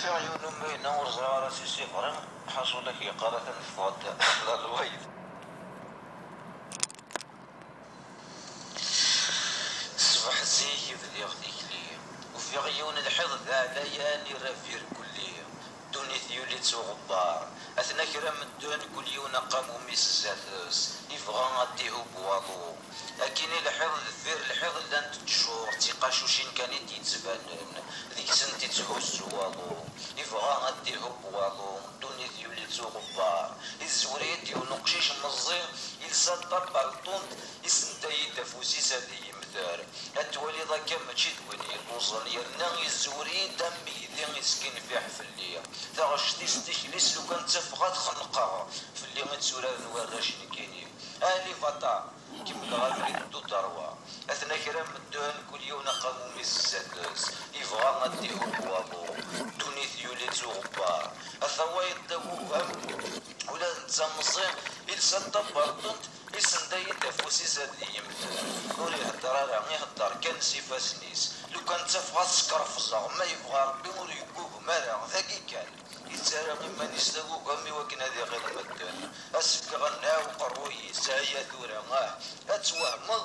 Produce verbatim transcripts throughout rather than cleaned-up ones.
Yiwen umayna ur ẓriɣ ara s isifri, ḥaṣul ak yeqqar atan teffeɣ-d la lwayt. Ṣṣbeḥ zik i bdiɣ tikli, ufiɣ yiwen lḥiḍ d aɛlayan irab irkelli. Ddunit yuli-tt uɣebbar, atna kra medden kul yiwen aqamum-is zdat-s, ibɣa ad d-ihub waḍu. Akkin i lḥiḍ deffir lḥiḍ llant ttjur, d tiqacucin kan i d-yettbanen, deg-sent itthuzzu waḍu. Ibɣa ad d-ihub waḍu, ddunit yuli-tt uɣebbar. Izwer-iyi-d yiwen uqcic meẓẓi, ilsa-d tabalṭunt, isenday-d afus-is ad iyi-mter. Ad twaliḍ akka mačči d win yelluẓen, yerna izwer-iyi-d am yidi iskinfiḥ fell-i. Taɣect-is tikli-s lukan ttafeɣ ad xenqeɣ, fell-i i tturaren warrac nekkini. Ali Vata, kemmleɣ abrid n Dudarwa. Atna kra medden, kul yiwen aqamum-is zdat-s, ibɣa ad d-ihub waḍu. Ddunit yuli-tt uɣebbar. Ata wayeḍ d agugam, ula d netta meẓẓi, ilsa-d taberṭunt, isenday-d afus-is ad d-yemter. Ur ihedder ara, ihedder kan s ifassen-is. Lukan ttafeɣ ad skerfẓeɣ, ma yebɣa Rebbi ur yeggugem ara, dagi kan. Yettarra iman-is d agugam i wakken ad iɣiḍ medden. Asefk ɣennaɛ uqerruy-is, aya tura, ah, ad twehmeḍ,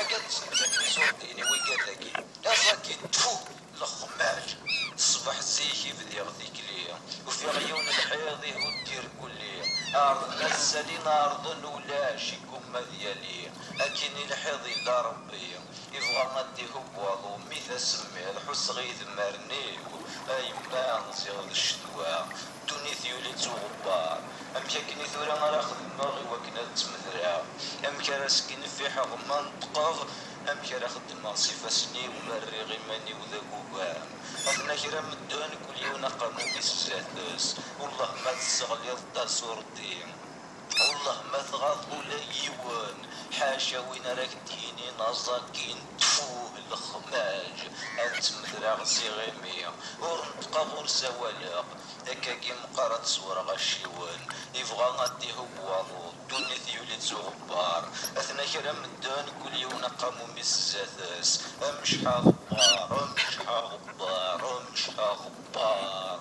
akka d-ttaken iṣurdiyen i wigad-agi. Aẓ-agi, tfu, lexmaǧ. Ṣṣbeḥ zik i bdiɣ tikli, ufiɣ yiwen lḥiḍ ihud irkelli. Ɛerḍen ad salin, ɛerḍen ulac, igumma ad yali. Akkin i lḥiḍ illa Rebbi. Ibɣa ad d-ihub waḍu, mi d asemmiḍ, ḥusseɣ i idmaren-iw. A yemma, ziɣ d ccetwa, ddunit yuli-tt uɣebbar. Amek akken i tura ara xedmeɣ i wakken ad ttmetreɣ? Amek ara skinfiḥeɣ ma neṭqeɣ? Amek ara xeddmeɣ s ifassen-iw ma rriɣ iman-iw d agugam? Atna kra medden, kul yiwen aqamum-is zdat-s. Wellah ma tesseɣliḍ tasurdi, wellah ma tɣaḍ ula yiwen, ḥaca win ara k-d-yinin aẓ-akin, tfuh, lexmaǧ. Ad ttmetreɣ s iɣimi, ur neṭqeɣ ur sawaleɣ. Akkagi meqqar ad t-ṣewreɣ acciwen. Ibɣa ad d-ihub waḍu, ddunit yuli-tt uɣebbar. Atna kra medden, kul yiwen aqamum-is zdat-s. Amecḥa ɣebbar, amecḥa ɣebbar, amecḥa ɣebbar.